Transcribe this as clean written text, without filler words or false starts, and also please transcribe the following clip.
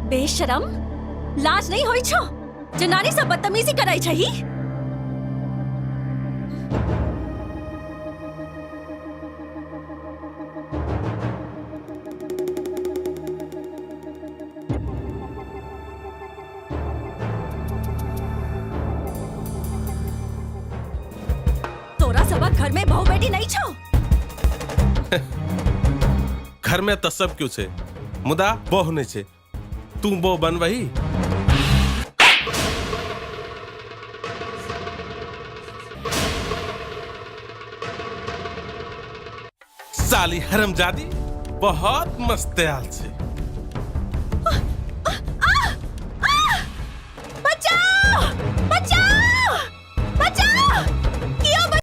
बेशरम, लाज नहीं होई छो जनानी सब बदतमीजी कराई छही। तोरा सबक घर में बहु बेटी नहीं छो? घर में तो सब क्यों छे, मुदा बहु नहीं छे। तू बहु बनवही? साली हरमजादी बहुत मस्त आल छे।